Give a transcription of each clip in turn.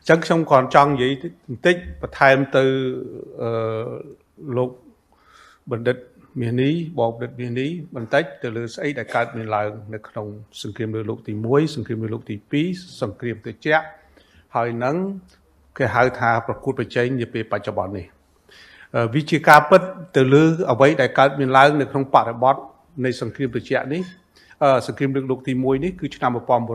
អញ្ចឹងខ្ញុំគ្រាន់ចង់និយាយបន្តិចបន្ថែមទៅអឺលោកបណ្ឌិតមាសនេះបងបណ្ឌិតមាសនេះបន្តិចទៅលើស្អីដែលកើតមានឡើងនៅក្នុងសង្គ្រាមលើលោកទី1សង្គ្រាមលើលោកទី2សង្គ្រាមត្រជាក់ហើយនឹងគេហៅថាប្រកួតប្រជែងនាពេលបច្ចុប្បន្ននេះវាជាការពិតទៅលើអ្វីដែលកើតមានឡើងនៅក្នុងបរិបទនៃសង្គ្រាមត្រជាក់នេះសង្គ្រាមលើកលោកទី1នេះគឺឆ្នាំ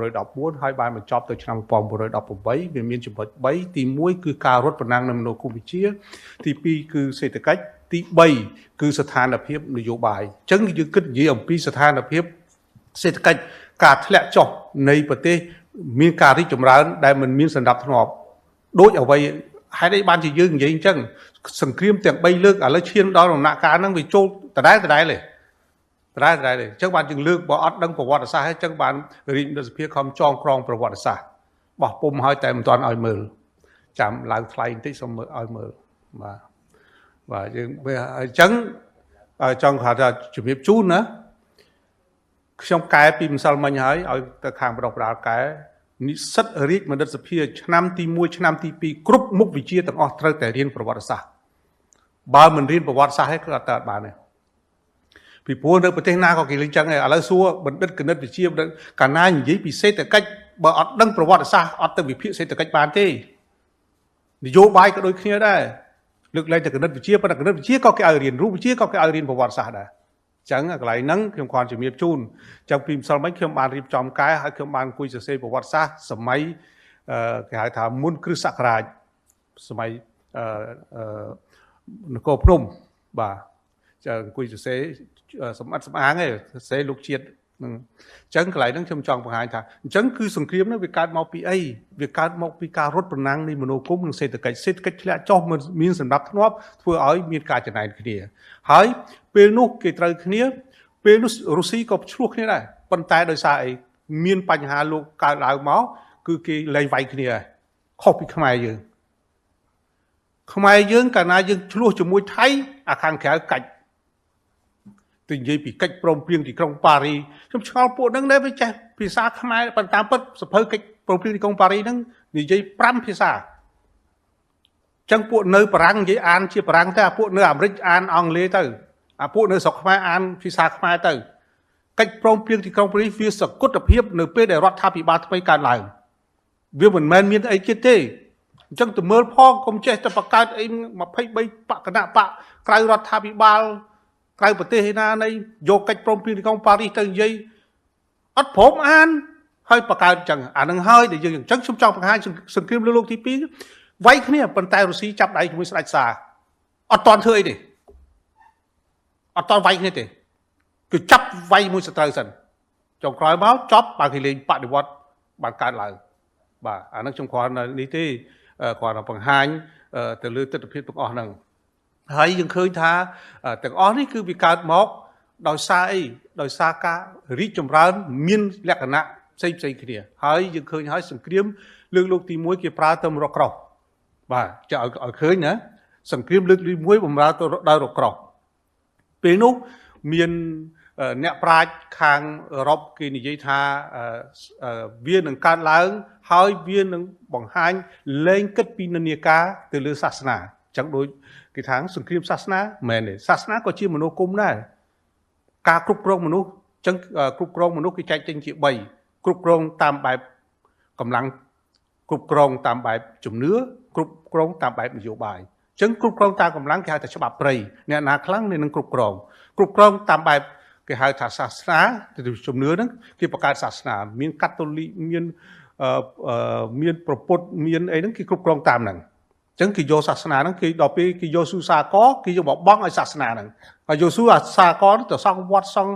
1914ហើយបានបញ្ចប់ទៅឆ្នាំ1918វាមានចំណុច3ទី1គឺការរត់ប្រណាំងនៅមនោគមវិជ្ជាទី2គឺសេដ្ឋកិច្ចទី3គឺស្ថានភាពនយោបាយអញ្ចឹងយើងគិតនិយាយអំពីស្ថានភាពសេដ្ឋកិច្ចការធ្លាក់ចុះនៃប្រទេសមានការរីកចម្រើនដែលមិនមានសណ្ដាប់ធ្នាប់ដូចអ្វីហេតុអីបានជាយើងនិយាយអញ្ចឹងសង្គ្រាមទាំង3លើកឥឡូវឈានដល់ដំណាក់កាលហ្នឹងវាចូលដដែលដដែលទេដដែលដដែលទេអញ្ចឹងបានយើងលើកបើអត់ដឹងប្រវត្តិសាស្ត្រអញ្ចឹងបានរាជរដ្ឋសភាខំចងក្រងប្រវត្តិសាស្ត្របោះពុំឲ្យតែមិនទាន់ឲ្យមើលចាំឡើងថ្លៃបន្តិចសូមមើលឲ្យមើលបាទបាទយើងវាអញ្ចឹងចង់ថាជំរាបជូនណាខ្ញុំកែពីម្សិលមិញហើយឲ្យទៅខាងបដិបដាលកែនិស្សិតរាជបណ្ឌិតសភាឆ្នាំទី1ឆ្នាំទី2គ្រប់មុខវិជ្ជាទាំងអស់ត្រូវតែរៀនប្រវត្តិសាស្ត្របើមិនរៀនប្រវត្តិសាស្ត្រទេគឺអត់បានទេពីព្រោះនៅប្រទេសណាក៏គេលេងចឹងដែរឥឡូវសួរបណ្ឌិតគណិតវិទ្យាបណ្ឌិតកាលណានិយាយពីសេដ្ឋកិច្ចបើអត់ដឹងប្រវត្តិសាស្ត្រអត់ទៅវិភាគសេដ្ឋកិច្ចបានទេនយោបាយក៏ដូចគ្នាដែរលើកលែងតែគណិតវិទ្យាប៉ុន្តែគណិតវិទ្យាក៏គេឲ្យរៀនរូបវិទ្យាក៏គេឲ្យរៀនប្រវត្តិសាស្ត្រដែរចឹងកន្លែងហ្នឹងខ្ញុំគ្រាន់ជំរាបជូនចឹងពីម្សិលមិញខ្ញុំបានរៀបចំកែហើយខ្ញុំបានអង្គុយសរសេរប្រវត្តិសាស្ត្រសម័យគេហៅថាមុនគ្រិស្តសករាជសម័យអឺនគរភ្នំបាទចឹងអង្គុយសរសេរសម្អិតសម្អាងឯងសរសេរលោកជាតិនឹងអញ្ចឹងកន្លែងហ្នឹងខ្ញុំចង់បង្ហាញថាអញ្ចឹងគឺសង្គ្រាមហ្នឹងវាកើតមកពីអីវាកើតមកពីការរត់ប្រណាំងនៃមនោគមនិងសេដ្ឋកិច្ចសេដ្ឋកិច្ចធ្លាក់ចុះមិនមានសម្រាប់ធ្នាប់ធ្វើឲ្យមានការចំណែនគ្នាហើយពេលនោះគេត្រូវគ្នាពេលនោះរុស្ស៊ីក៏ឆ្លោះគ្នាដែរប៉ុន្តែដោយសារអីមានបញ្ហាលោកកើតឡើងមកគឺគេលែងវាយគ្នាខុសពីខ្មែរយើងខ្មែរយើងកាលណាយើងឆ្លោះជាមួយថៃអាខាងក្រៅកាច់ទៅនិយាយពីកិច្ចព្រមព្រៀងទីក្រុងប៉ារីខ្ញុំឆ្ងល់ពួកហ្នឹងដែរវាចេះភាសាខ្មែរប៉ុន្តែតាមពិតសភៅកិច្ចព្រមព្រៀងទីក្រុងប៉ារីហ្នឹងនិយាយ5ភាសាចឹងពួកនៅបារាំងនិយាយអានជាបារាំងទៅអាពួកនៅអាមេរិកអានអង់គ្លេសទៅអាពួកនៅស្រុកខ្មែរអានភាសាខ្មែរទៅកិច្ចព្រមព្រៀងទីក្រុងប៉ារីសវាសកុតភាពនៅពេលដែលរដ្ឋាភិបាលថ្មីកើតឡើងវាមិនមែនមានអីទៀតទេអញ្ចឹងទៅមើលផងកុំចេះតែបង្កើតអី23បកគណៈបកក្រៅរដ្ឋាភិបាលក្រៅប្រទេសឯណានៃយកកិច្ចព្រមព្រៀងទីក្រុងប៉ារីសទៅនិយាយអត់ព្រមអានហើយបង្កើតអញ្ចឹងអានឹងហើយដែលយើងអញ្ចឹងខ្ញុំចង់បង្ហាញសង្គ្រាមលើលោកទី2វាយគ្នាប៉ុន្តែរុស្ស៊ីចាប់ដៃជាមួយស្ដេចសាអត់តន់ធ្វើអីទេអត់តន់វាយគ្នាទេគឺចាប់វាយមួយសត្រូវសិនចុងក្រោយមកចប់បើគេលេងបដិវត្តបានកើតឡើងបាទអានឹងខ្ញុំគ្រាន់តែនេះទេគ្រាន់តែបង្ហាញទៅលើទស្សនវិជ្ជាទាំងអស់ហ្នឹងហើយយើងឃើញថាទាំងអស់នេះគឺវាកើតមកដោយសារអីដោយសារការរីកចម្រើនមានលក្ខណៈផ្សេងផ្សេងគ្នាហើយយើងឃើញហើយសង្គ្រាមលើកលោកទី1គេប្រើទៅរកក្រោះបាទចង់ឲ្យឃើញណាសង្គ្រាមលើកទី1បំរើទៅដោយរកក្រោះពេលនោះមានអ្នកប្រាជ្ញខាងអឺរ៉ុបគេនិយាយថាវានឹងកើតឡើងហើយវានឹងបង្ហាញលែងគិតពីនិន្នាការទៅលើសាសនាអញ្ចឹងដូចគេថាសង្គ្រាមសាសនាមិនមែនទេសាសនាក៏ជាមនោគមដែរការគ្រប់គ្រងមនុស្សអញ្ចឹងគ្រប់គ្រងមនុស្សគេចែកចេញជា3គ្រប់គ្រងតាមបែបកម្លាំងគ្រប់គ្រងតាមបែបជំនឿគ្រប់គ្រងតាមបែបនយោបាយអញ្ចឹងគ្រប់គ្រងតាមកម្លាំងគេហៅថាច្បាប់ព្រៃអ្នកណាខ្លាំងនឹងគ្រប់គ្រងគ្រប់គ្រងតាមបែបគេហៅថាសាសនាជំនឿហ្នឹងគេបង្កើតសាសនាមានកាតូលិកមានមានប្រពុតមានអីហ្នឹងគេគ្រប់គ្រងតាមហ្នឹងអញ្ចឹងគេយកសាសនាហ្នឹងគេដល់ពេលគេយកស៊ូសាកគេយកមកបង់ឲ្យសាសនាហ្នឹងហើយយកស៊ូអាសាកទៅសង់វត្តសង់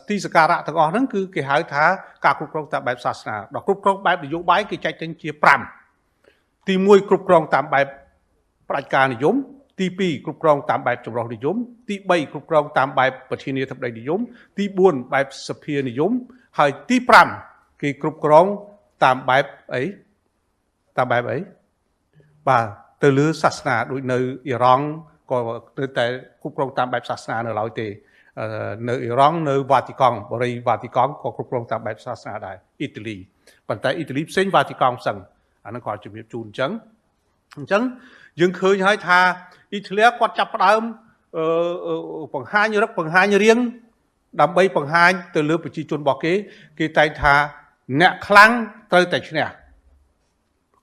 ទីសក្ការៈទាំងអស់ហ្នឹងគឺគេហៅថាការគ្រប់គ្រងតាមបែបសាសនាដល់គ្រប់គ្រងបែបនយោបាយគេចែកចេញជា5ទី1គ្រប់គ្រងតាមបែបប្រជាការនិយមទី2គ្រប់គ្រងតាមបែបចម្រុះនិយមទី3គ្រប់គ្រងតាមបែបប្រធានាធិបតីនិយមទី4បែបសភានិយមហើយទី5គេគ្រប់គ្រងតាមបែបអីតាមបែបអីបាទទៅលើសាសនាដូចនៅអ៊ីរ៉ង់ក៏នៅតែគ្រប់គ្រងតាមបែបសាសនានៅឡើយទេនៅអ៊ីរ៉ង់នៅវ៉ាទីកង់បរិយវ៉ាទីកង់ក៏គ្រប់គ្រងតាមបែបសាសនាដែរអ៊ីតាលីប៉ុន្តែអ៊ីតាលីផ្សេងវ៉ាទីកង់ផ្សេង អាហ្នឹងគាត់ជំរាបជូនអញ្ចឹងអញ្ចឹងយើងឃើញហើយថាអ៊ីតាលីគាត់ចាប់ផ្ដើមបង្ហាញរឹកបង្ហាញរៀងដើម្បីបង្ហាញទៅលើប្រជាជនរបស់គេគេតែងថាអ្នកខ្លាំងត្រូវតែឈ្នះ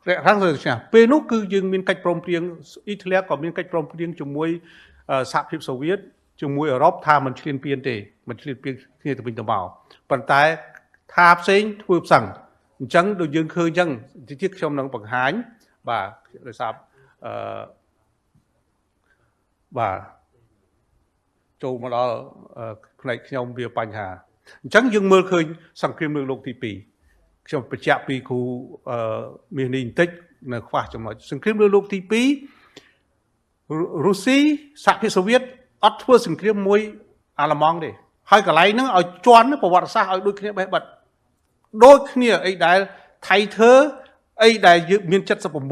អ្នកខ្លាំងត្រូវតែឈ្នះពេលនោះគឺយើងមានកិច្ចព្រមព្រៀងអ៊ីតាលីក៏មានកិច្ចព្រមព្រៀងជាមួយសហភាពសូវៀតជាមួយអឺរ៉ុបថាមិនឈ្លានពានទេមិនឈ្លានពានគ្នាទៅវិញទៅមកប៉ុន្តែថាផ្សេងធ្វើផ្សឹងអញ្ចឹងដូចយើងឃើញអញ្ចឹងទៀតខ្ញុំនឹងបង្ហាញបាទដោយសារអឺបាទចូលមកដល់ផ្នែកខ្ញុំវាបញ្ហាអញ្ចឹងយើងមើលឃើញសង្គ្រាមលើលោកទី2ខ្ញុំបញ្ជាក់ពីគ្រូមាសនេះបន្តិចនៅខ្វះចំណុចសង្គ្រាមលើលោកទី2រុស្ស៊ីសហភាពសូវៀតអត់ធ្វើសង្គ្រាមមួយអាល្លឺម៉ង់ទេហើយកន្លែងហ្នឹងឲ្យជន់ប្រវត្តិសាស្ត្រឲ្យដូចគ្នាបេះបិទដូចគ្នាអីដែលថៃធ្វើអីដែលយើងមាន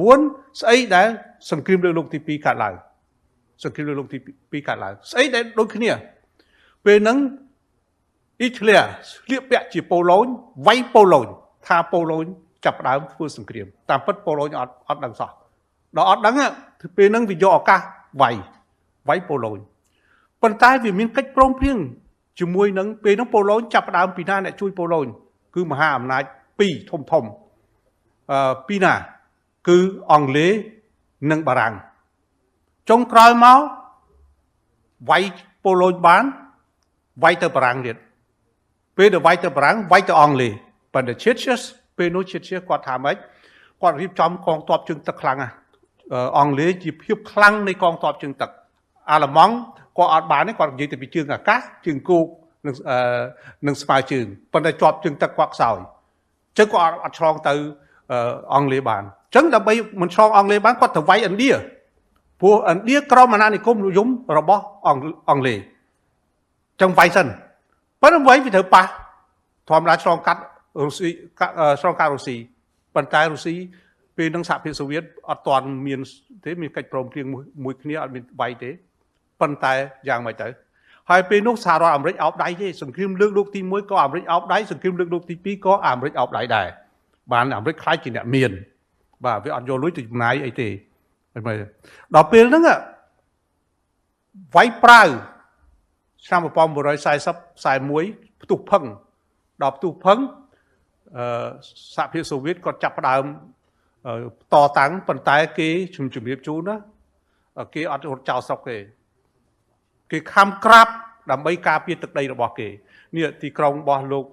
79ស្អីដែលសង្គ្រាមលើលោកទី2កើតឡើងសង្គ្រាមលើលោកទី2កើតឡើងស្អីដែលដូចគ្នាពេលហ្នឹងអ៊ីតាលីស្លៀកពាក់ជាប៉ូឡូញវាយប៉ូឡូញថាប៉ូឡូញចាប់ផ្ដើមធ្វើសង្គ្រាមតាមពិតប៉ូឡូញអត់ដឹងសោះដល់អត់ដឹងពេលហ្នឹងវាយកឱកាសវាយប៉ូឡូញប៉ុន្តែវាមានកិច្ចព្រមព្រៀងជាមួយនឹងពេលហ្នឹងប៉ូឡូញចាប់ផ្ដើមពីណាអ្នកជួយប៉ូឡូញគឺមហាអំណាចពីរធំធំពីរណាគឺអង់គ្លេសនិងបារាំងចុងក្រោយមកវាយប៉ូឡូញបានវាយទៅបារាំងទៀតពេលដែលវាយទៅបារាំងវាយទៅអង់គ្លេសប៉ុន្តែ Churchill ពេលនោះ Churchill គាត់ថាម៉េចគាត់រៀបចំកងទ័ពជើងទឹកខ្លាំងណាស់អង់គ្លេសជាភាពខ្លាំងនៃកងទ័ពជើងទឹកអាល្លឺម៉ង់គាត់អត់បានទេគាត់និយាយទៅពីជើងអាកាសជើងគោកនិងស្មើជើងប៉ុន្តែជាប់ជើងទឹកគាត់ខ្សោយអញ្ចឹងគាត់អត់ឆ្លងទៅអង់គ្លេសបានអញ្ចឹងដើម្បីមិនឆ្លងអង់គ្លេសបានគាត់ទៅវាយឥណ្ឌាព្រោះឥណ្ឌាក្រមអាណានិគមនិយមរបស់អង់គ្លេសអញ្ចឹងវាយសិនប៉ុន្តែវាយវាត្រូវប៉ះធម្មតាឆ្លងកាត់រុស្ស៊ីឆ្លងកាត់រុស្ស៊ីប៉ុន្តែរុស្ស៊ីពេលនឹងសហភាពសូវៀតអត់ទាន់មានទេមានកិច្ចព្រមព្រៀងមួយគ្នាអត់មានវាយទេប៉ុន្តែយ៉ាងម៉េចទៅហើយពេលនោះសហរដ្ឋអាមេរិកអោបដៃទេសង្គ្រាមលើកលោកទី1ក៏អាមេរិកអោបដៃសង្គ្រាមលើកលោកទី2ក៏អាមេរិកអោបដៃដែរបានអាមេរិកខ្លាចជាអ្នកមានបាទវាអត់យកលុយទៅចំណាយអីទេដល់ពេលហ្នឹងវាយប្រាវឆ្នាំ1940 41ផ្ទុះផឹងដល់ផ្ទុះផឹងសហភាពសូវៀតគាត់ចាប់ផ្ដើមតតាំងប៉ុន្តែគេជំរាបជូនណាគេអត់រត់ចោលស្រុកទេគេខំក្រាបដើម្បីការពារទឹកដីរបស់គេនេះទីក្រុងរបស់លោក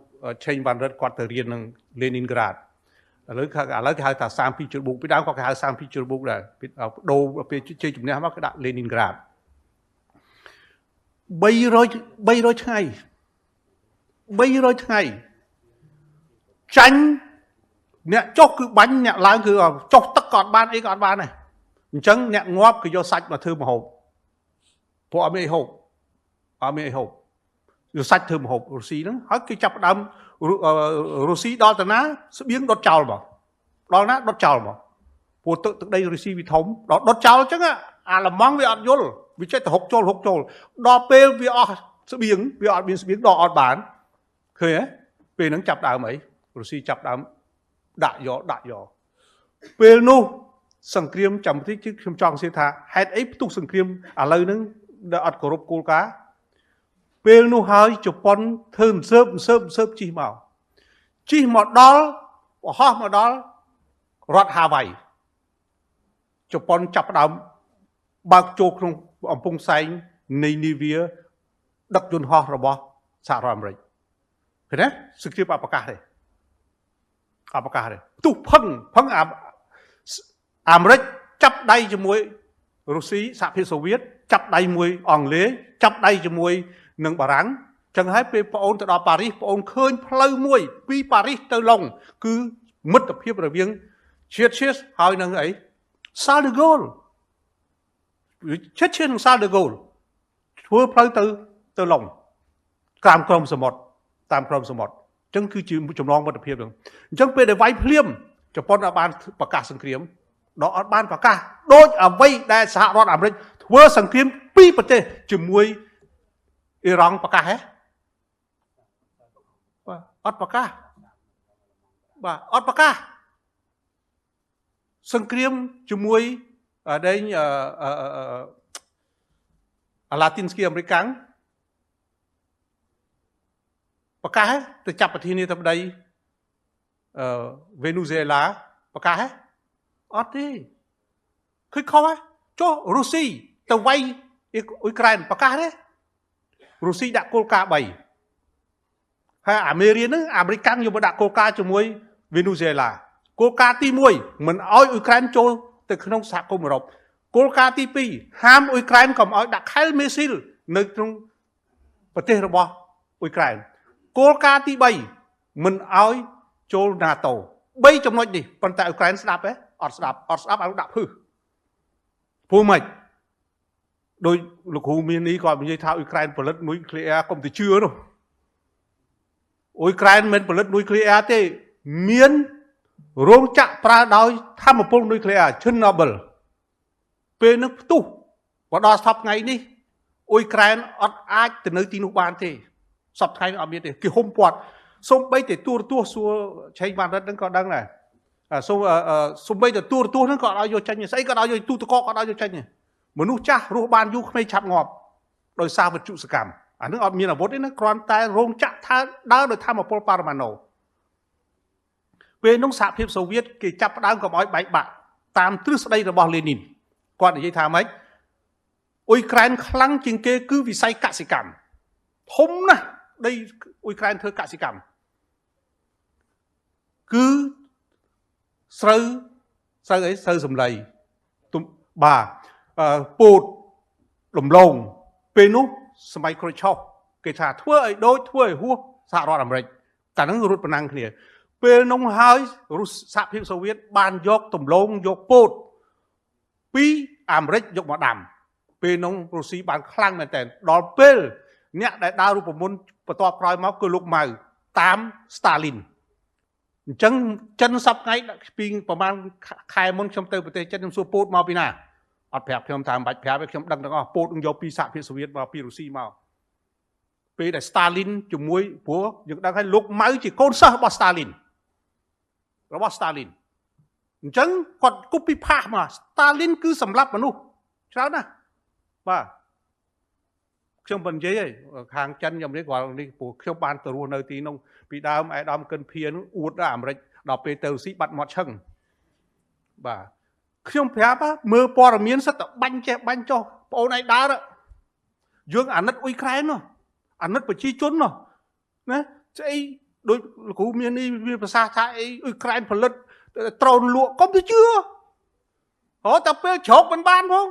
ឆេងវ៉ាន់រិតគាត់ទៅរៀននឹងលេនីនក្រាតឥឡូវគេហៅថាសាំពីជ្រប៊ូកពីដើមគាត់គេហៅសាំពីជ្រប៊ូកដែរដូរពេលជ័យជំនះមកគេដាក់លេនីនក្រាត300ថ្ងៃ300ថ្ងៃចាញ់អ្នកចុះគឺបាញ់អ្នកឡើងគឺចុះទឹកក៏អត់បានអីក៏អត់បានដែរអញ្ចឹងអ្នកងាប់គឺយកសាច់មកធ្វើម្ហូបព្រោះអត់មានអីហូបអត់មានអីហូបយកសាច់ធ្វើម្ហូបរុស្ស៊ីហ្នឹងហើយគេចាប់ផ្ដើមរុស្ស៊ីដល់តាណាស្បៀងដុតចោលមកដល់ណាដុតចោលមកព្រោះទឹកដីរុស្ស៊ីវាធំដល់ដុតចោលអញ្ចឹងអាល្លឺម៉ង់វាអត់យល់វាចេះតែហុកចូលហុកចូលដល់ពេលវាអស់ស្បៀងវាអត់មានស្បៀងដល់អត់បានឃើញទេពេលហ្នឹងចាប់ដើមអីរុស្ស៊ីចាប់ដើមដាក់យកដាក់យកពេលនោះសង្គ្រាមចាំតិចខ្ញុំចង់សៀថាហេតុអីផ្ទុះសង្គ្រាមឥឡូវហ្នឹងដែលអត់គោរពគោលការណ៍ពេលនោះហើយជប៉ុនធ្វើសើបសើបសើបជិះមកជិះមកដល់ហោះមកដល់រដ្ឋហាវ៉ៃជប៉ុនចាប់ផ្ដើមបើកចូលក្នុងអំពង់សែងនៃនីវាដឹកយន្តហោះរបស់សហរដ្ឋអាមេរិកឃើញទេសង្គ្រាមអបកាសទេអបកាសទេផ្ទុះផឹងផឹងអាមេរិកចាប់ដៃជាមួយរុស្ស៊ីសហភាពសូវៀតចាប់ដៃមួយអង់គ្លេសចាប់ដៃជាមួយនឹងបារាំងចឹងហើយពេលប្អូនទៅដល់ប៉ារីសប្អូនឃើញផ្លូវមួយពីប៉ារីសទៅឡុងគឺមិត្តភាពរវាង Churchill ហើយនឹងអី Charles de Gaulle Churchill និង Charles de Gaulle ធ្វើផ្លូវទៅឡុងតាមក្រមសមុទ្រតាមក្រមសមុទ្រអញ្ចឹងគឺជាចំណងមិត្តភាពហ្នឹងអញ្ចឹងពេលដែលវាយភ្លាមជប៉ុនអត់បានប្រកាសសង្គ្រាមដល់អត់បានប្រកាសដូចអ្វីដែលសហរដ្ឋអាមេរិកធ្វើសង្គ្រាមពីរប្រទេសជាមួយអ៊ីរ៉ង់ប្រកាសហ៎បាទអត់ប្រកាសបាទអត់ប្រកាស សង្គ្រាមជាមួយដែងអឡាទីនស្គីអាមេរិកាំងប្រកាសទៅចាប់ប្រធានាធិបតីអឺវេណេស៊ុយអេឡាប្រកាសអត់ទេឃើញខុសហ៎ចុះរុស្ស៊ីទៅវាយអ៊ុយក្រែនប្រកាសទេរុស្ស៊ីដាក់គោលការណ៍3ហើយអាមេរិកហ្នឹងអាមេរិកកាំងយកមកដាក់គោលការណ៍ជាមួយវេណេស៊ុយអេឡាគោលការណ៍ទី1មិនអោយអ៊ុយក្រែនចូលទៅក្នុងសហគមន៍អឺរ៉ុបគោលការណ៍ទី2ហាមអ៊ុយក្រែនកុំឲ្យដាក់ខែលមេស៊ីលនៅក្នុងប្រទេសរបស់អ៊ុយក្រែនគោលការណ៍ទី3មិនឲ្យចូល NATO 3ចំណុចនេះប៉ុន្តែអ៊ុយក្រែនស្ដាប់ទេអត់ស្ដាប់អត់ស្ដាប់ឲ្យដាក់ភឹសព្រោះម៉េចដោយលោកគ្រូមាននេះគាត់និយាយថាអ៊ុយក្រែនផលិតនុយក្លេអ៊ែរកុំទៅជឿនោះអ៊ុយក្រែនមិនផលិតនុយក្លេអ៊ែរទេមានរោងចក្រប្រើដោយធម្មពលនុយក្លេអ៊ែរ Chernobyl ពេលនឹងផ្ទុះមកដល់សប្តាហ៍ថ្ងៃនេះអ៊ុយក្រែនអត់អាចទៅនៅទីនោះបានទេសប្តាហ៍ថ្ងៃអត់មានទេគេហុំព័ទ្ធសំបីតែទូរទស្សន៍សួរឆេងបានរិទ្ធហ្នឹងក៏ដឹងដែរសូម្បីតែទូរទស្សន៍ហ្នឹងក៏អត់ឲ្យយកចេញស្អីក៏ឲ្យយកទូតកក៏អត់ឲ្យយកចេញមនុស្សចាស់រស់បានយូរក្មេងឆាប់ងាប់ដោយសារវិទ្យុសកម្មអានឹងអត់មានអាវុធទេណាគ្រាន់តែរោងចក្រថាដើរដោយធម្មពលបរមាណូពេលនោះសហភាពសូវៀតគេចាប់ផ្ដើមកុំឲ្យបែកបាក់តាមទ្រឹស្ដីរបស់លេនីនគាត់និយាយថាម៉េចអ៊ុយក្រែនខ្លាំងជាងគេគឺវិស័យកសិកម្មធំណាស់ដីអ៊ុយក្រែនធ្វើកសិកម្មគឺស្រូវស្រូវអីស្រូវសំឡីបាទពោតដំឡូងពេលនោះសម័យក្រូឆុសគេថាធ្វើឲ្យដូចធ្វើឲ្យហួសសហរដ្ឋអាមេរិកតែហ្នឹងរត់ប្រណាំងគ្នាពេលនោះហើយរុស្សហភាពសូវៀតបានយកដំឡូងយកពោតពីអាមេរិកយកមកដាំពេលនោះរុស្ស៊ីបានខ្លាំងមែនតើដល់ពេលអ្នកដែលដើររូបមន្តបន្ទាប់ក្រោយមកគឺលោកម៉ៅតាមស្តាលីនអញ្ចឹងចិនសប្ថ្ងៃពីប្រហែលខែមុនខ្ញុំទៅប្រទេសចិនខ្ញុំសួរពោតមកពីណាអត់ប្រាប់ខ្ញុំថាមិនបាច់ប្រាប់ទេខ្ញុំដឹងទាំងអស់ពោតនឹងយកពីសហភាពសូវៀតមកពីរុស្ស៊ីមកពេលដែលស្តាលីនជាមួយព្រោះយើងដឹងហើយលោកម៉ៅជាកូនសិស្សរបស់ស្តាលីនអញ្ចឹងគាត់គប់ពីផាសមកស្តាលីនគឺសម្លាប់មនុស្សច្រើនណាស់បាទខ្ញុំមិននិយាយទេខាងចិនខ្ញុំនេះគាត់នេះព្រោះខ្ញុំបានទៅរស់នៅទីនោះពីដើមឯកឧត្តមកិនភានោះអួតដល់អាមេរិកដល់ពេលទៅរុស្ស៊ីបាត់មាត់ឈឹងបាទខ្ញុំប្រាប់មើលព័ត៌មានសិតតែបាញ់ចេះបាញ់ចុះប្អូនឯងដើរយើងអាណិតអ៊ុយក្រែននោះអាណិតប្រជាជននោះណាស្អីដូចលោកគ្រូមាននេះមានប្រសាសន៍ថាអីអ៊ុយក្រែនផលិតត្រូនលក់កុំទៅជឿហ៎តែពេលជ្រកមិនបានផង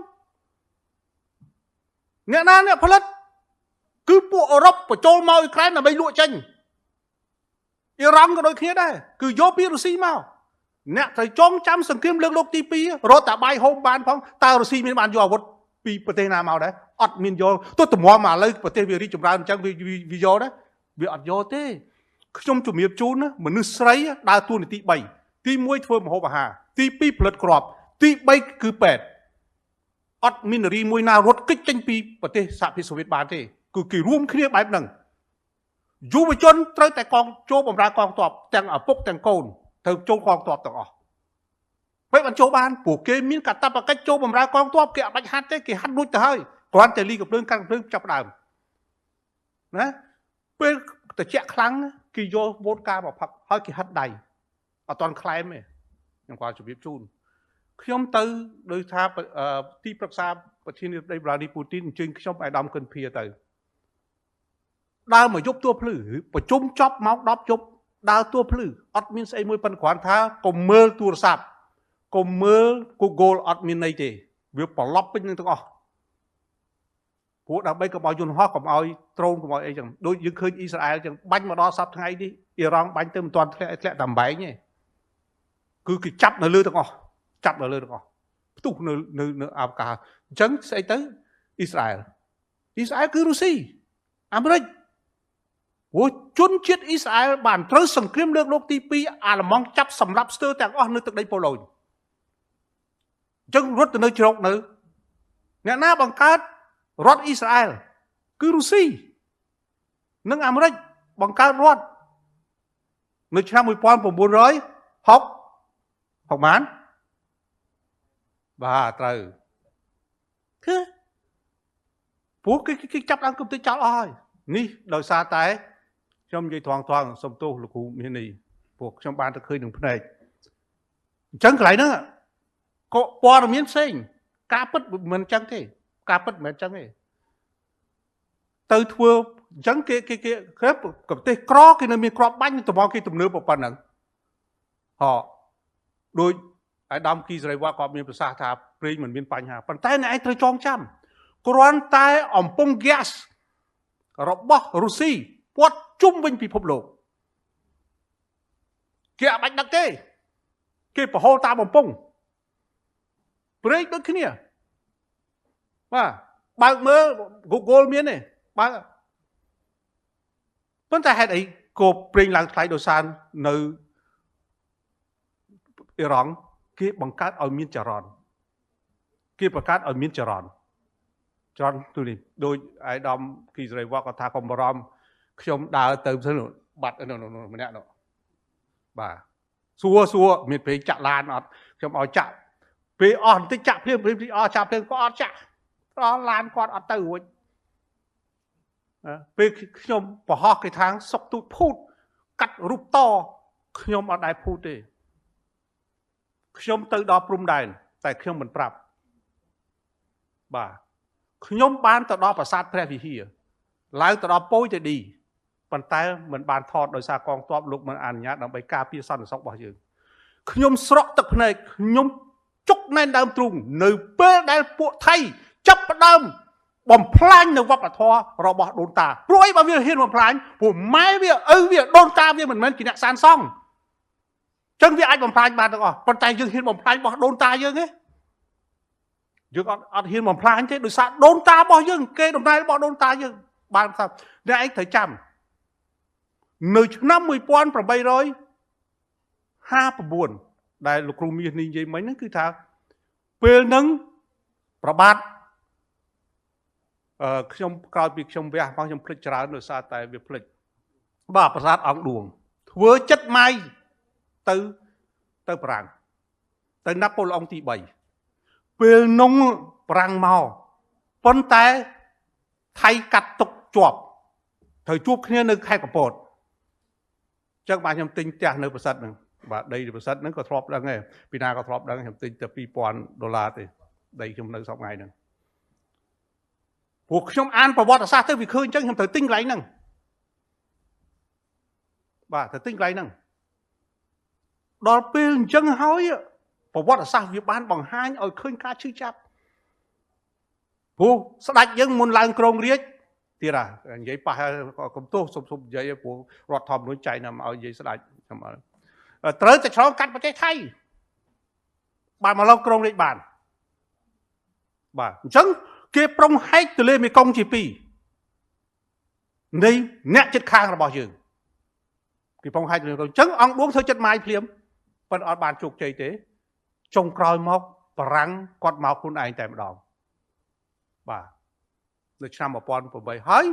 អ្នកណាអ្នកផលិតគឺពួកអឺរ៉ុបបញ្ចូលមកអ៊ុយក្រែនដើម្បីលក់ចេញអ៊ីរ៉ង់ក៏ដូចគ្នាដែរគឺយកពីរុស្ស៊ីមកអ្នកត្រូវចងចាំសង្គ្រាមលើកលោកទី2រត់តែបាយហូមបានផងតើរុស្ស៊ីមានបានយកអាវុធពីប្រទេសណាមកដែរអត់មានយកទោះតម្រាំមកឥឡូវប្រទេសវារីកចម្រើនអញ្ចឹងវាយកដែរវាអត់យកទេខ្ញុំជំរាបជូនណាមនុស្សស្រីដើរតួនាទី3ទី1ធ្វើម្ហូបអាហារទី2ផលិតគ្រាប់ទី3គឺពេទ្យអត់មាននារីមួយណារត់គេចចេញពីប្រទេសសហភាពសូវៀតបានទេគឺគេរួមគ្នាបែបហ្នឹងយុវជនត្រូវតែកងចូលបម្រើកងទ័ពទាំងឪពុកទាំងកូនត្រូវចូលកងទ័ពទាំងអស់មិនបានចូលបានព្រោះគេមានកាតព្វកិច្ចចូលបម្រើកងទ័ពគេអត់បាច់ហាត់ទេគេហាត់រួចទៅហើយគ្រាន់តែលីកំភ្លើងកាន់កំភ្លើងចាប់ដើមណាពេលត្រជាក់ខ្លាំងគេយកវ៉ូតកាមកផឹកហើយគេហិតដៃអត់តន់ក្លែមទេខ្ញុំគាត់ជម្រាបជូនខ្ញុំទៅដោយថាទីប្រឹក្សាប្រធានាធិបតីវ្លាឌីពូទីនអញ្ជើញខ្ញុំឲ្យដំកិនភាទៅដើរមកយប់ទួភ្លឺប្រជុំចប់ម៉ោង10យប់ដើរទួភ្លឺអត់មានស្អីមួយប៉ុនគ្រាន់ថាកុំមើលទូរស័ព្ទកុំមើល Google អត់មានន័យទេវាប្រឡប់ពេញនឹងទាំងអស់ព្រោះដើម្បីកុំឲ្យយន្តហោះកុំឲ្យដ្រូនកុំឲ្យអីចឹងដូចយើងឃើញអ៊ីស្រាអែលចឹងបាញ់មកដល់សប្តាហ៍ថ្ងៃនេះអ៊ីរ៉ង់បាញ់ទៅមិនទាន់ធ្លាក់ធ្លាក់តែបែងទេគឺគេចាប់នៅលើទាំងអស់ចាប់នៅលើទាំងអស់ផ្ទុះនៅនៅនៅអាវកាសអញ្ចឹងស្អីទៅអ៊ីស្រាអែលអ៊ីស្រាអែលគឺរុស្ស៊ីអាមេរិកព្រោះជនជាតិអ៊ីស្រាអែលបានត្រូវសង្គ្រាមលើកលោកទី2អាល្លឺម៉ង់ចាប់សម្រាប់ស្ទើរទាំងអស់នៅទឹកដីប៉ូឡូញអញ្ចឹងរត់ទៅនៅជ្រកនៅអ្នកណាបង្កើតរដ្ឋអ៊ីស្រាអែលគឺរុស្ស៊ីនិងអាមេរិកបង្កើតរដ្ឋនៅឆ្នាំ1960ប្រហែល បាទត្រូវគឺព្រោះគេចាប់ដើមកុំទៅចោលអស់ហើយនេះដោយសារតែខ្ញុំនិយាយត្រង់ត្រង់សុំទោសលោកគ្រូមាសនេះព្រោះខ្ញុំបានទៅឃើញនឹងភ្នែកអញ្ចឹងកន្លែងហ្នឹងក៏ព័ត៌មានផ្សេងការពិតមិនអញ្ចឹងទេការពិតមិនអញ្ចឹងទេទៅធ្វើអញ្ចឹងគេគេគេប្រទេសក្រគេនៅមានក្របបាញ់តំងគេទំនើបប៉ុណ្ណឹងហោដូចអាយដាមគីសេរីវត្តគាត់មានប្រសាសន៍ថាព្រេងមិនមានបញ្ហាប៉ុន្តែអ្នកឯងត្រូវចងចាំគ្រាន់តែអំពង់ហ្គាសរបស់រុស្ស៊ីព័ទ្ធជុំវិញពិភពលោកគេអត់បាច់ដឹកទេគេប្រហូរតាមបំពង់ព្រេងដូចគ្នាបាទបើកមើល Google មានទេបើកប៉ុន្តែហេតុអីគោព្រេងឡើងថ្លៃដោយសារនៅអ៊ីរ៉ង់គេបង្កើតឲ្យមានចរន្តគេបង្កើតឲ្យមានចរន្តចរន្តទូនេះដោយអាយដាមគីសេរីវត្តគាត់ថាកុំបារម្ភខ្ញុំដើរទៅបាត់ម្នាក់នោះបាទសួរសួរមានពេលចាក់ឡានអត់ខ្ញុំឲ្យចាក់ពេលអស់បន្តិចចាក់ភ្លាមភ្លាមអស់ចាក់ភ្លាមក៏អត់ចាក់ដល់ឡានគាត់អត់ទៅរួចពេលខ្ញុំប្រហោះគេថាងសុកទូចភូតកាត់រូបតខ្ញុំអត់ដែរភូតទេខ្ញុំទៅដល់ព្រំដែនតែខ្ញុំមិនប្រាប់បាទខ្ញុំបានទៅដល់ប្រាសាទព្រះវិហារឡើងទៅដល់ប៉ួយទៅឌីប៉ុន្តែមិនបានថតដោយសារកងទ័ពលោកមិនអនុញ្ញាតដើម្បីការពារសន្តិសុខរបស់យើងខ្ញុំស្រក់ទឹកភ្នែកខ្ញុំជុកណែនដើមទ្រូងនៅពេលដែលពួកថៃចាប់ផ្ដើមបំផ្លាញនៅវប្បធម៌របស់ដូនតាព្រោះអីបើវាហ៊ានបំផ្លាញព្រោះម៉ែវាឪវាដូនតាវាមិនមែនជាអ្នកសានសង់ចឹងវាអាចបំផ្លាញបានទាំងអស់ប៉ុន្តែយើងហ៊ានបំផ្លាញរបស់ដូនតាយើងទេយើងអត់ហ៊ានបំផ្លាញទេដោយសារដូនតារបស់យើងគេដំណើររបស់ដូនតាយើងបានថាអ្នកឯងត្រូវចាំនៅឆ្នាំ1859ដែលលោកគ្រូមាសនេះនិយាយមិញហ្នឹងគឺថាពេលហ្នឹងប្របាទខ្ញុំក្រោយពីខ្ញុំវះមកខ្ញុំភ្លេចច្រើនដោយសារតែវាភ្លេចបាទប្រាសាទអង្គឌួងធ្វើចិត្តម៉ៃទៅប្រាំងទៅណាប៉ូឡុងទី3ពេលនោះប្រាំងមកប៉ុន្តែថៃកាត់ទុកជាប់ត្រូវជួបគ្នានៅខេត្តកំពតអញ្ចឹងបាទខ្ញុំទិញផ្ទះនៅប្រសិទ្ធហ្នឹងបាទដីប្រសិទ្ធហ្នឹងក៏ធ្លាប់ដឹងដែរពីណាក៏ធ្លាប់ដឹងខ្ញុំទិញតែ2000ដុល្លារទេដីខ្ញុំនៅសប្តាហ៍ថ្ងៃហ្នឹងព្រោះខ្ញុំអានប្រវត្តិសាស្ត្រទៅវាឃើញអញ្ចឹងខ្ញុំត្រូវទិញកន្លែងហ្នឹងបាទត្រូវទិញកន្លែងហ្នឹងដល់ពេលអញ្ចឹងហើយប្រវត្តិសាស្ត្រវាបានបង្ហាញឲ្យឃើញការឈឺចាប់ព្រោះស្ដេចយើងមុនឡើងគ្រងរាជទៀតហ่ะនិយាយប៉ះកុំទោសសុំនិយាយព្រោះរដ្ឋធម្មនុញ្ញចែកណាមកឲ្យនិយាយស្ដេចខ្ញុំអត់ត្រូវតែឆ្លងកាត់ប្រទេសថៃបានមកឡើងគ្រងរាជបានបាទអញ្ចឹងគេប្រុងហែកទលេមេគង្គជាពីរនៃអ្នកចិត្តខាងរបស់យើងគេប្រុងហែកទលេមេគង្គអញ្ចឹងអង្គឌួងធ្វើចិត្តម៉ាយភ្លាមប៉ុន្តែអត់បានជោគជ័យទេចុងក្រោយមកបារាំងគាត់មកខ្លួនឯងតែម្ដងបាទនៅឆ្នាំ1800ហើយ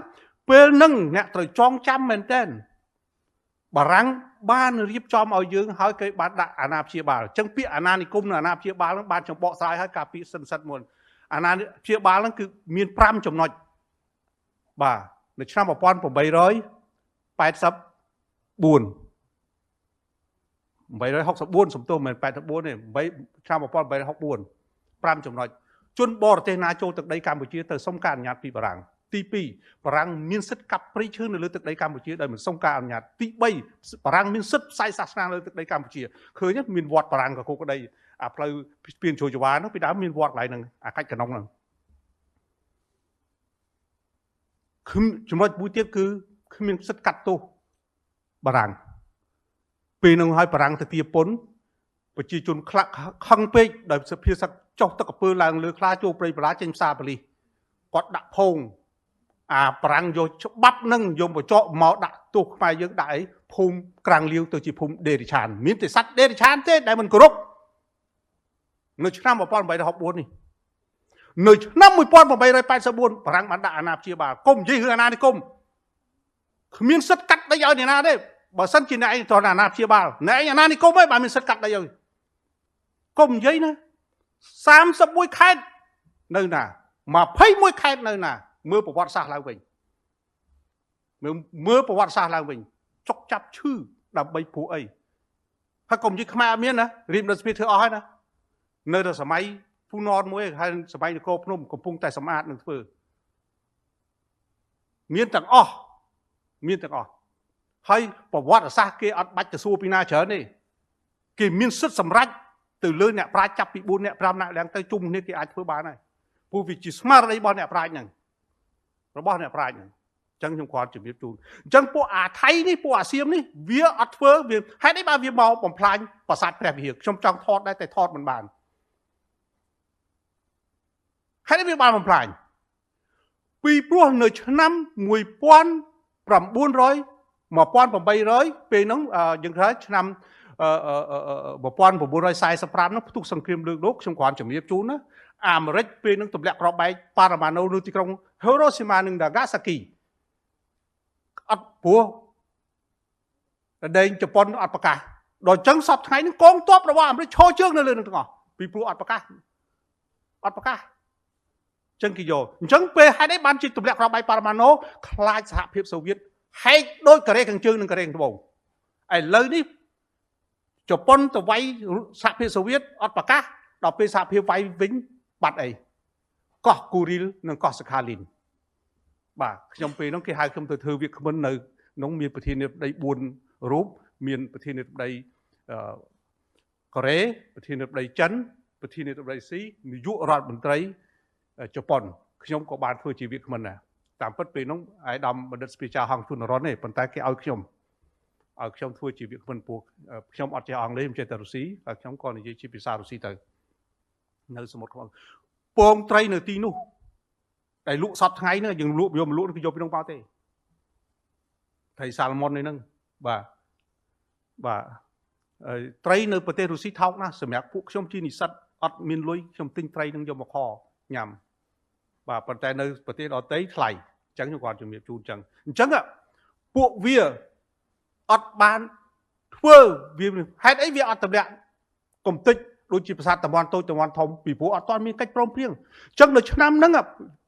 ពេលហ្នឹងអ្នកត្រូវចងចាំមែនទែនបារាំងបានរៀបចំឲ្យយើងហើយគេបានដាក់អាណាព្យាបាលអញ្ចឹងពាក្យអាណានិគមនិងអាណាព្យាបាលហ្នឹងបានចំបកស្រាយឲ្យកាលពីសិនសិតមុនអាណាព្យាបាលហ្នឹងគឺមាន5ចំណុចបាទនៅឆ្នាំ1884 864សំទោសមិនមែន84ទេឆ្នាំ1864 5ចំណុចជនបរទេសណាចូលទឹកដីកម្ពុជាទៅសុំការអនុញ្ញាតពីបារាំងទី2បារាំងមានសិទ្ធិកាប់ព្រៃឈើនៅលើទឹកដីកម្ពុជាដោយមិនសុំការអនុញ្ញាតទី3បារាំងមានសិទ្ធិផ្សាយសាសនាលើទឹកដីកម្ពុជាឃើញមានវត្តបារាំងកកក្ដីអាផ្លូវស្ពានជ្រោយចវានោះពីដើមមានវត្តកន្លែងហ្នឹងអាកាច់កណុងហ្នឹងចំណុចមួយទៀតគឺគ្មានសិទ្ធិកាត់ទោសបារាំងពេលនោះហើយបារាំងទៅទាពុនប្រជាជនខ្លះខឹងពេកដោយសភាសឹកចុះទឹកកពើឡើងលើខ្លាចូលព្រៃបលាចេញផ្សារបលិសគាត់ដាក់ផោងអាប្រាំងយកច្បាប់នឹងយកបញ្ចកមកដាក់ទោសខ្មែរយើងដាក់អីភូមិក្រាំងលាវទៅជាភូមិដេរិឆានមានតែសត្វដេរិឆានទេដែលមិនគោរពនៅឆ្នាំ1864នេះនៅឆ្នាំ1884បារាំងបានដាក់អាណាព្យាបាលកុំនិយាយរឿងអាណានិគមគ្មានសិទ្ធិកាត់ដីឲ្យអ្នកណាទេបើសិនជាអ្នកឯងត្រង់អាណាព្យាបាលអ្នកឯងអាណានិគមឯងបានមានសិទ្ធិកាត់ដីឲ្យកុំនិយាយណា 31ខេត្តនៅណា21ខេត្តនៅណាមើលប្រវត្តិសាស្ត្រឡើងវិញមើលប្រវត្តិសាស្ត្រឡើងវិញចុកចាប់ឈឺដើម្បីព្រោះអីហើយកុំនិយាយខ្មែរអត់មានណារៀបនៅស្ពាធ្វើអស់ហើយណានៅតែសម័យភូណនមួយហើយសម័យនគរភ្នំកំពុងតែសម្អាតនឹងធ្វើមានទាំងអស់មានទាំងអស់ហើយប្រវត្តិសាស្ត្រគេអត់បាច់ទៅសួរពីណាច្រើនទេគេមានសិទ្ធិសម្រេចទៅលើអ្នកប្រាជ្ញចាប់ពី4អ្នក5អ្នកឡើងទៅជុំគ្នាគេអាចធ្វើបានហើយព្រោះវាជាស្មារតីរបស់អ្នកប្រាជ្ញហ្នឹងរបស់អ្នកប្រាជ្ញហ្នឹងអញ្ចឹងខ្ញុំគ្រាន់ជំរាបជូនអញ្ចឹងពួកអាថៃនេះពួកអាសៀមនេះវាអត់ធ្វើវាហេតុអីបានវាមកបំផ្លាញប្រាសាទព្រះវិហារខ្ញុំចង់ថតដែរតែថតមិនបានហេតុអីវាបានបំផ្លាញពីព្រោះនៅឆ្នាំ1900 1800ពេលហ្នឹងយើងថាឆ្នាំ1945នោះផ្ទុះសង្គ្រាមលើកលោកខ្ញុំគ្រាន់ជំរាបជូនណាអាមេរិកពេលហ្នឹងទម្លាក់គ្រាប់បែកប៉ារ៉ាម៉ាណូនៅទីក្រុងហេរ៉ូស៊ីម៉ានិងណាហ្គាសាគីអត់ព្រោះដែងជប៉ុនអត់ប្រកាសដល់ចឹងសពថ្ងៃហ្នឹងកងទ័ពរបស់អាមេរិកឈរជើងនៅលើនឹងទាំងអស់ពីព្រោះអត់ប្រកាសអត់ប្រកាសចឹងគេយកអញ្ចឹងពេលហេតុអីបានជាទម្លាក់គ្រាប់បែកប៉ារ៉ាម៉ាណូខ្លាចសហភាពសូវៀតហែកដោយកូរ៉េខាងជើងនិងកូរ៉េខាងត្បូងឥឡូវនេះជប៉ុនទៅវាយសហភាពសូវៀតអត់ប្រកាសដល់ពេលសហភាពវាយវិញបាត់អីកោះគូរីលនិងកោះសាខាលីនបាទខ្ញុំពេលនោះគេហៅខ្ញុំទៅធ្វើវាគ្មិននៅក្នុងមានប្រធានាធិបតី4រូបមានប្រធានាធិបតីកូរ៉េប្រធានាធិបតីចិនប្រធានាធិបតីស៊ីនាយករដ្ឋមន្ត្រីជប៉ុនខ្ញុំក៏បានធ្វើជាវាគ្មិនដែរតាមពិតពេលនោះអាយដាមបណ្ឌិតស្ពីចាហងជុនរនទេប៉ុន្តែគេឲ្យខ្ញុំធ្វើជាវាគ្មិនពួកខ្ញុំអត់ចេះអង់គ្លេសខ្ញុំចេះតែរុស្ស៊ីហើយខ្ញុំក៏និយាយជាភាសារុស្ស៊ីទៅនៅសមុទ្រខ្មៅពងត្រីនៅទីនោះតែលក់សពថ្ងៃហ្នឹងយើងលក់យកមកលក់គឺយកពីនោះមកទេត្រីសាល់ម៉ុននេះហ្នឹងបាទបាទត្រីនៅប្រទេសរុស្ស៊ីថោកណាស់សម្រាប់ពួកខ្ញុំជានិស្សិតអត់មានលុយខ្ញុំទិញត្រីនឹងយកមកខញ៉ាំបាទប៉ុន្តែនៅប្រទេសដទៃថ្លៃអញ្ចឹងខ្ញុំគាត់ជំរាបជូនអញ្ចឹងអញ្ចឹងពួកវាអត់បានធ្វើវាហេតុអីវាអត់តម្លាក់កំតិចដូចជាប្រាសាទតំបន់តូចតំបន់ធំពីព្រោះអត់ទាន់មានកិច្ចព្រមព្រៀងអញ្ចឹងនៅឆ្នាំហ្នឹង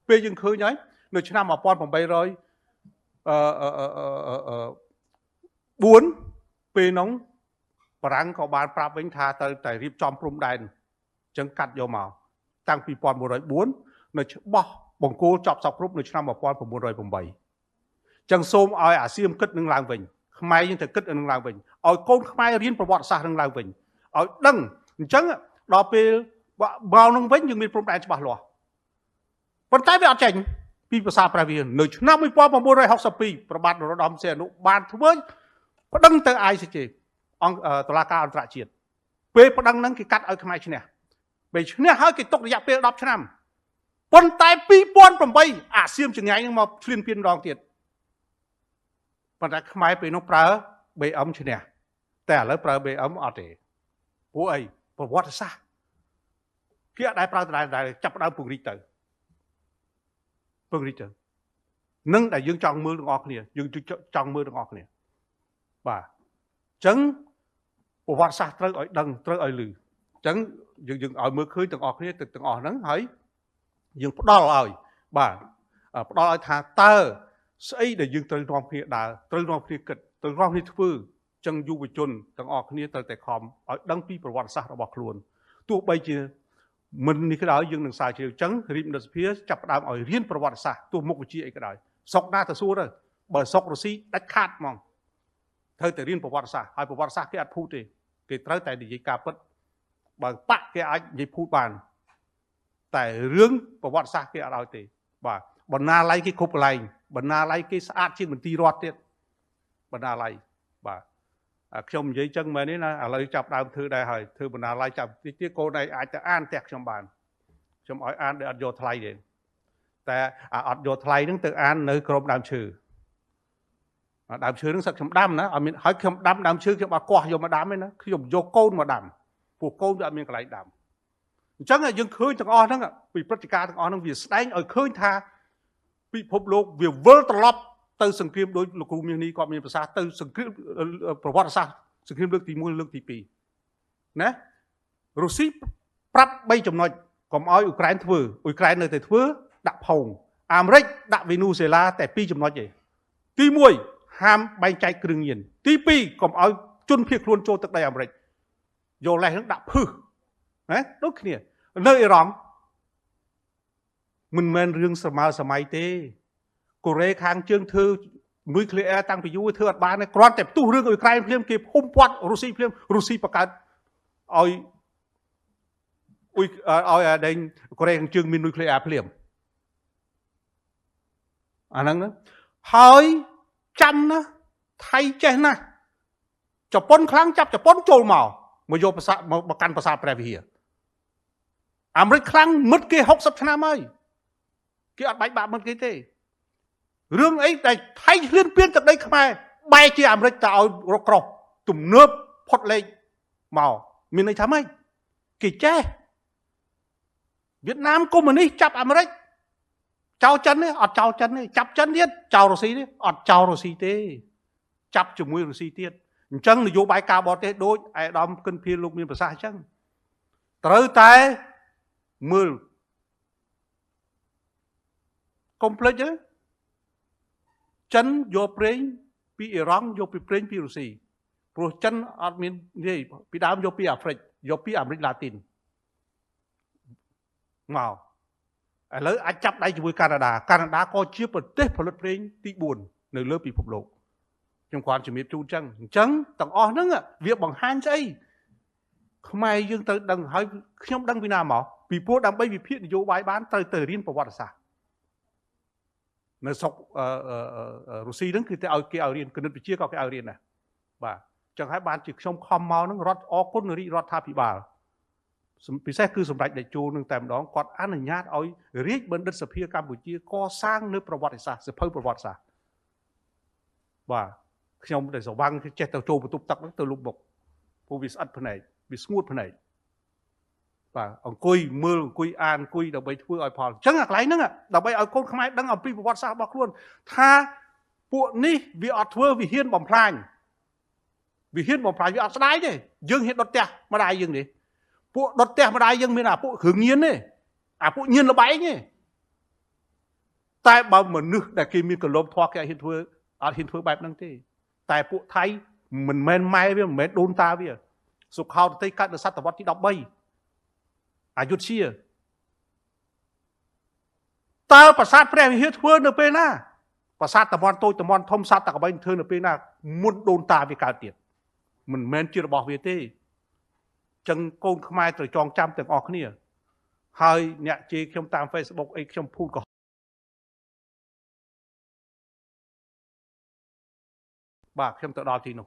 ពេលយើងឃើញហើយនៅឆ្នាំ1800 4ពេលហ្នឹងបារាំងក៏បានប្រាប់វិញថាត្រូវតែរៀបចំព្រំដែនអញ្ចឹងកាត់យកមកតាំងពី1904នៅច្បាស់បង្គោលចប់សពគ្រប់នៅឆ្នាំ1908អញ្ចឹងសូមឲ្យអាស៊ានគិតនឹងឡើងវិញខ្មែរយើងត្រូវគិតនឹងឡើងវិញឲ្យកូនខ្មែររៀនប្រវត្តិសាស្ត្រនឹងឡើងវិញឲ្យដឹងអញ្ចឹងដល់ពេលមកនឹងវិញយើងមានព្រំដែនច្បាស់លាស់ប៉ុន្តែវាអត់ចេញពីភាសាព្រះវិហារនៅឆ្នាំ1962ព្រះបាទនរោត្តមសីហនុបានធ្វើប្តឹងទៅ ICJ អង្គតុលាការអន្តរជាតិពេលប្តឹងហ្នឹងគេកាត់ឲ្យខ្មែរឈ្នះពេលឈ្នះហើយគេទុករយៈពេល10ឆ្នាំប៉ុន្តែ2008អាសៀមចង្ញៃហ្នឹងមកឈ្លានពានម្ដងទៀតប៉ុន្តែខ្មែរពេលនោះប្រើ BM ឈ្នះតែឥឡូវប្រើ BM អត់ទេព្រោះអីប្រវត្តិសាស្ត្រគេអត់ដែលប្រើដដែលចាប់ដើមពង្រីកទៅពង្រីកទៅនឹងដែលយើងចង់មើលទាំងអស់គ្នាយើងចង់មើលទាំងអស់គ្នាបាទអញ្ចឹងប្រវត្តិសាស្ត្រត្រូវឲ្យដឹងត្រូវឲ្យឮអញ្ចឹងយើងឲ្យមើលឃើញទាំងអស់គ្នាទាំងអស់ហ្នឹងហើយយើងផ្ដល់ឲ្យបាទផ្ដល់ឲ្យថាតើស្អីដែលយើងត្រូវនាំគ្នាដើរត្រូវនាំគ្នាគិតត្រូវនាំគ្នាធ្វើអញ្ចឹងយុវជនទាំងអស់គ្នាត្រូវតែខំឲ្យដឹងពីប្រវត្តិសាស្ត្ររបស់ខ្លួនទោះបីជាមិននេះក៏ដោយយើងនឹងសារជ្រាវអញ្ចឹងរាជបណ្ឌិតសភាចាប់ផ្ដើមឲ្យរៀនប្រវត្តិសាស្ត្រទោះមុខវិជ្ជាអីក៏ដោយស្រុកណាទៅសួរទៅបើស្រុករុស្ស៊ីដាច់ខាតហ្មងត្រូវតែរៀនប្រវត្តិសាស្ត្រហើយប្រវត្តិសាស្ត្រគេអត់ភូតទេគេត្រូវតែនិយាយការពិតបើបាក់គេអាចនិយាយភូតបានតែរឿងប្រវត្តិសាស្ត្រគេអត់ឲ្យទេបាទបណ្ណាល័យគេគ្រប់កន្លែងបណ្ណាល័យគេស្អាតជាងមន្ទីររដ្ឋទៀតបណ្ណាល័យបាទខ្ញុំនិយាយចឹងមែនទេណាឥឡូវចាប់ដើមធ្វើដែរហើយធ្វើបណ្ណាល័យចាប់តិចទៀតកូនឯងអាចទៅអានផ្ទះខ្ញុំបានខ្ញុំឲ្យអានដោយអត់យកថ្លៃទេតែអត់យកថ្លៃហ្នឹងទៅអាននៅក្រុមដើមឈើដើមឈើហ្នឹងសឹកខ្ញុំដាំណាអត់មានហើយខ្ញុំដាំដើមឈើខ្ញុំអត់កោះយកមកដាំទេណាខ្ញុំយកកូនមកដាំព្រោះកូនវាអត់មានកន្លែងដាំអញ្ចឹងយើងឃើញទាំងអស់ហ្នឹងពីព្រឹត្តិការណ៍ទាំងអស់ហ្នឹងវាស្ដែងឲ្យឃើញថាពិភពលោកវាវិលត្រឡប់ទៅសង្គ្រាមដោយលោកគ្រូមាសនេះគាត់មានប្រសាសន៍ទៅសង្គ្រាមប្រវត្តិសាស្ត្រសង្គ្រាមលើកទី1លើកទី2ណារុស្ស៊ី ប្រាប់3ចំណុចកុំឲ្យអ៊ុក្រែនធ្វើអ៊ុយក្រែននៅតែធ្វើដាក់ផោងអាមេរិកដាក់វេនូស៊េឡាតែ2ចំណុចទេទី1ហាមបែងចែកគ្រឿងញៀនទី2កុំឲ្យជនភៀសខ្លួនចូលទឹកដីអាមេរិកយកលេសនឹងដាក់ភឹសណាដូចគ្នានៅអ៊ីរ៉ង់មិនមែនរឿងសម័យសម័យទេកូរ៉េខាងជើងធ្វើនុយក្លេអ៊ែរតាំងពីយូរធ្វើអត់បានទេគ្រាន់តែផ្ទុះរឿងអ៊ុយក្រែនភ្លាមគេភុំពាត់រុស្ស៊ីភ្លាមរុស្ស៊ីបង្កើតឲ្យអ៊ុយឲ្យអាដេញកូរ៉េខាងជើងមាននុយក្លេអ៊ែរភ្លាមអាហ្នឹងណាហើយចាំណាថៃចេះណាស់ជប៉ុនខ្លាំងចាប់ជប៉ុនចូលមកមកយកប្រាសាទមកកាន់ប្រាសាទព្រះវិហារអាមេរិកខ្លាំងមិត្តគេ60ឆ្នាំហើយគេអត់បែកបាក់មិត្តគេទេរឿងអីដែលថៃឈ្លានពានទឹកដីខ្មែរបែរជាអាមេរិកទៅឲ្យរកក្រោះទំនើបផុតលេខមកមានន័យថាម៉េចគេចេះវៀតណាមកុម្មុយនីសចាប់អាមេរិកចោលចិនទេអត់ចោលចិនទេចាប់ចិនទៀតចោលរុស្ស៊ីទេអត់ចោលរុស្ស៊ីទេចាប់ជាមួយរុស្ស៊ីទៀតអញ្ចឹងនយោបាយការបរទេសដូចឯកឧត្តមគិនភាលោកមានប្រសាសន៍អញ្ចឹងត្រូវតែមើលកុំភ្លេចទេចិនយកប្រេងពីអ៊ីរ៉ង់យកពីប្រេងពីរុស្ស៊ីព្រោះចិនអត់មាននិយាយពីដើមយកពីអាហ្វ្រិកយកពីអាមេរិកឡាទីនមកឥឡូវអាចចាប់ដៃជាមួយកាណាដាកាណាដាក៏ជាប្រទេសផលិតប្រេងទី4នៅលើពិភពលោកខ្ញុំគ្រាន់ជំរាបជូនអញ្ចឹងអញ្ចឹងទាំងអស់ហ្នឹងវាបង្ហាញស្អីខ្មែរយើងត្រូវដឹងហើយខ្ញុំដឹងពីណាមកពីព្រោះដើម្បីវិភាគនយោបាយបានត្រូវទៅរៀនប្រវត្តិសាស្ត្រនៅស្រុករុស្ស៊ីហ្នឹងគឺតែឲ្យគេឲ្យរៀនគណិតវិទ្យាក៏គេឲ្យរៀនដែរបាទចឹងហើយបានជាខ្ញុំខំមកហ្នឹងរដ្ឋអរគុណរាជរដ្ឋាភិបាលពិសេសគឺសម្ដេចតេជោនឹងតែម្ដងគាត់អនុញ្ញាតឲ្យរាជបណ្ឌិតសភាកម្ពុជាកសាងនៅប្រវត្តិសាស្ត្រសភៅប្រវត្តិសាស្ត្របាទខ្ញុំដែលស្រវាំងចេះទៅចូលបន្ទប់ទឹកហ្នឹងទៅលុបមុខព្រោះវាស្អិតភ្នែកវាស្ងួតភ្នែកបាទអង្គុយមើលអង្គុយអានអង្គុយដើម្បីធ្វើឲ្យផលអញ្ចឹងអាកន្លែងហ្នឹងដើម្បីឲ្យកូនខ្មែរដឹងអំពីប្រវត្តិសាស្ត្ររបស់ខ្លួនថាពួកនេះវាអត់ធ្វើវាហ៊ានបំផ្លាញវាហ៊ានបំផ្លាញវាអត់ស្ដាយទេយើងហ៊ានដុតផ្ទះម្ដាយយើងនេះពួកដុតផ្ទះម្ដាយយើងមានអាពួកគ្រឿងញៀនទេអាពួកញៀនលបែងទេតែបើមនុស្សដែលគេមានកលមធွာគេអត់ហ៊ានធ្វើអត់ហ៊ានធ្វើបែបហ្នឹងទេតែពួកថៃមិនមែនម៉ែវាមិនមែនដូនតាវាសុខោទ័យកើតនៅសតវត្សទី13អយុធ្យាតើប្រាសាទព្រះវិហារធ្វើនៅពេលណាប្រាសាទតំបន់តូចតំបន់ធំសត្វតកបីធ្វើនៅពេលណាមុនដូនតាវាកើតទៀតមិនមែនជារបស់វាទេចឹងកូនខ្មែរត្រូវចងចាំទាំងអស់គ្នាហើយអ្នកជេរខ្ញុំតាម Facebook អីខ្ញុំភូតក៏បាទខ្ញុំទៅដល់ទីនោះ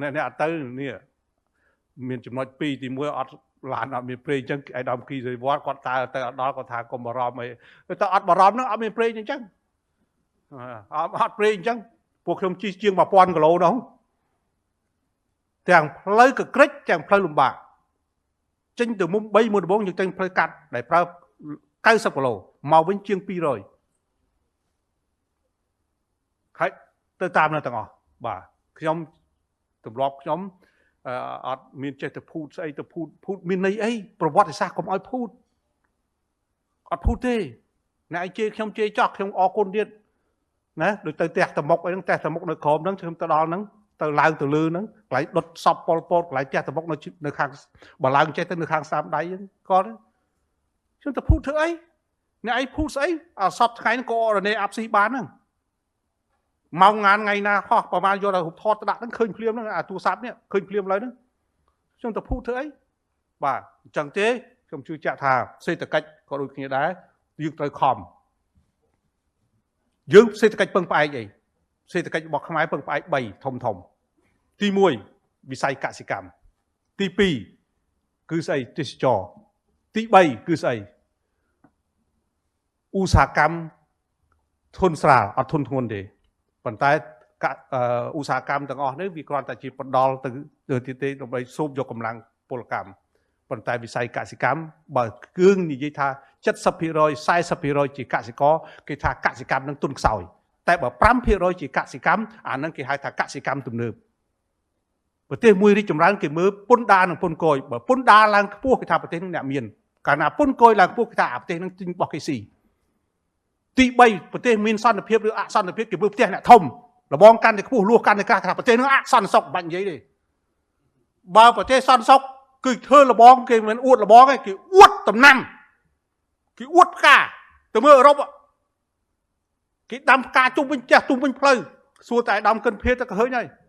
អ្នកអត់ទៅនេះមានចំណុច2ទី1អត់ឡានអត់មានប្រេងអញ្ចឹងឯដាមគីសេវត្តគាត់តើទៅអត់ដល់គាត់ថាកុំបារម្ភអីទៅអត់បារម្ភហ្នឹងអត់មានប្រេងអញ្ចឹងអត់ប្រេងអញ្ចឹងពួកខ្ញុំជិះជាង1000គីឡូនោះទាំងផ្លូវកក្រិចទាំងផ្លូវលំបាកចេញទៅមុំ3មុនដំបូងយើងចេញផ្លូវកាត់ដែលប្រើ90គីឡូមកវិញជាង200ហើយទៅតាមនៅទាំងអស់បាទខ្ញុំទម្លាប់ខ្ញុំអត់មានចេះទៅភូតស្អីទៅភូតភូតមានន័យអីប្រវត្តិសាស្ត្រកុំឲ្យភូតអត់ភូតទេអ្នកឯងជេរខ្ញុំជេរចោះខ្ញុំអរគុណទៀតណាដូចទៅផ្ទះតមុកអីហ្នឹងផ្ទះតមុកនៅក្រោមហ្នឹងខ្ញុំទៅដល់ហ្នឹងទៅឡើងទៅលើហ្នឹងកន្លែងដុតសពប៉ុលពតកន្លែងផ្ទះតមុកនៅខាងបើឡើងចេះទៅនៅខាងស្ដាំដៃហ្នឹងគាត់ខ្ញុំទៅភូតធ្វើអីអ្នកឯងភូតស្អីអាសពថ្ងៃហ្នឹងក៏រនេអាប់ស៊ីបានហ្នឹងម៉ោងងានថ្ងៃណាហោះប្រហែលយកទៅរូបថតទៅដាក់ហ្នឹងឃើញភ្លាមហ្នឹងអាទូរស័ព្ទនេះឃើញភ្លាមឡើយហ្នឹងខ្ញុំទៅភូតធ្វើអីបាទអញ្ចឹងទេខ្ញុំជឿជាក់ថាសេដ្ឋកិច្ចក៏ដូចគ្នាដែរយើងត្រូវខំយើងសេដ្ឋកិច្ចពឹងផ្អែកអីសេដ្ឋកិច្ចរបស់ខ្មែរពឹងផ្អែក3ធំធំទី1វិស័យកសិកម្មទី2គឺស្អីទេសចរទី3គឺស្អីឧស្សាហកម្មធនស្រាលអត់ធនធ្ងន់ទេប៉ុន្តែឧស្សាហកម្មទាំងអស់នេះវាគ្រាន់តែជាផ្ដល់ទៅទេដើម្បីសូបយកកម្លាំងពលកម្មប៉ុន្តែវិស័យកសិកម្មបើគឿងនិយាយថា70% 40%ជាកសិករគេថាកសិកម្មនឹងទុនខ្សោយតែបើ5%ជាកសិកម្មអានឹងគេហៅថាកសិកម្មទំនើប ប្រទេសមួយរីកចម្រើនគេមើលពន្ធដារនិងពន្ធគយបើពន្ធដារឡើងខ្ពស់គេថាប្រទេសនឹងអ្នកមានកាលណាពន្ធគយឡើងខ្ពស់គេថាអាប្រទេសនឹងទិញរបស់គេស៊ីទី3ប្រទេសមានសន្តិភាពឬអសន្តិភាពគេមើលផ្ទះអ្នកធំលបងកាន់តែខ្ពស់លួសកាន់តែក្រាស់ថាប្រទេសនឹងអសន្តិសុខមិនបាច់និយាយទេបើប្រទេសសន្តិសុខគឺធ្វើលបងគេមិនអួតលបងទេគេអួតតំណាំគេអួតផ្កាទៅមើលអឺរ៉ុបគេដាំផ្កាជុំវិញផ្ទះជុំវិញផ្លូវសួរតែដើមកិនភេទទៅក៏ឃើញហើយ។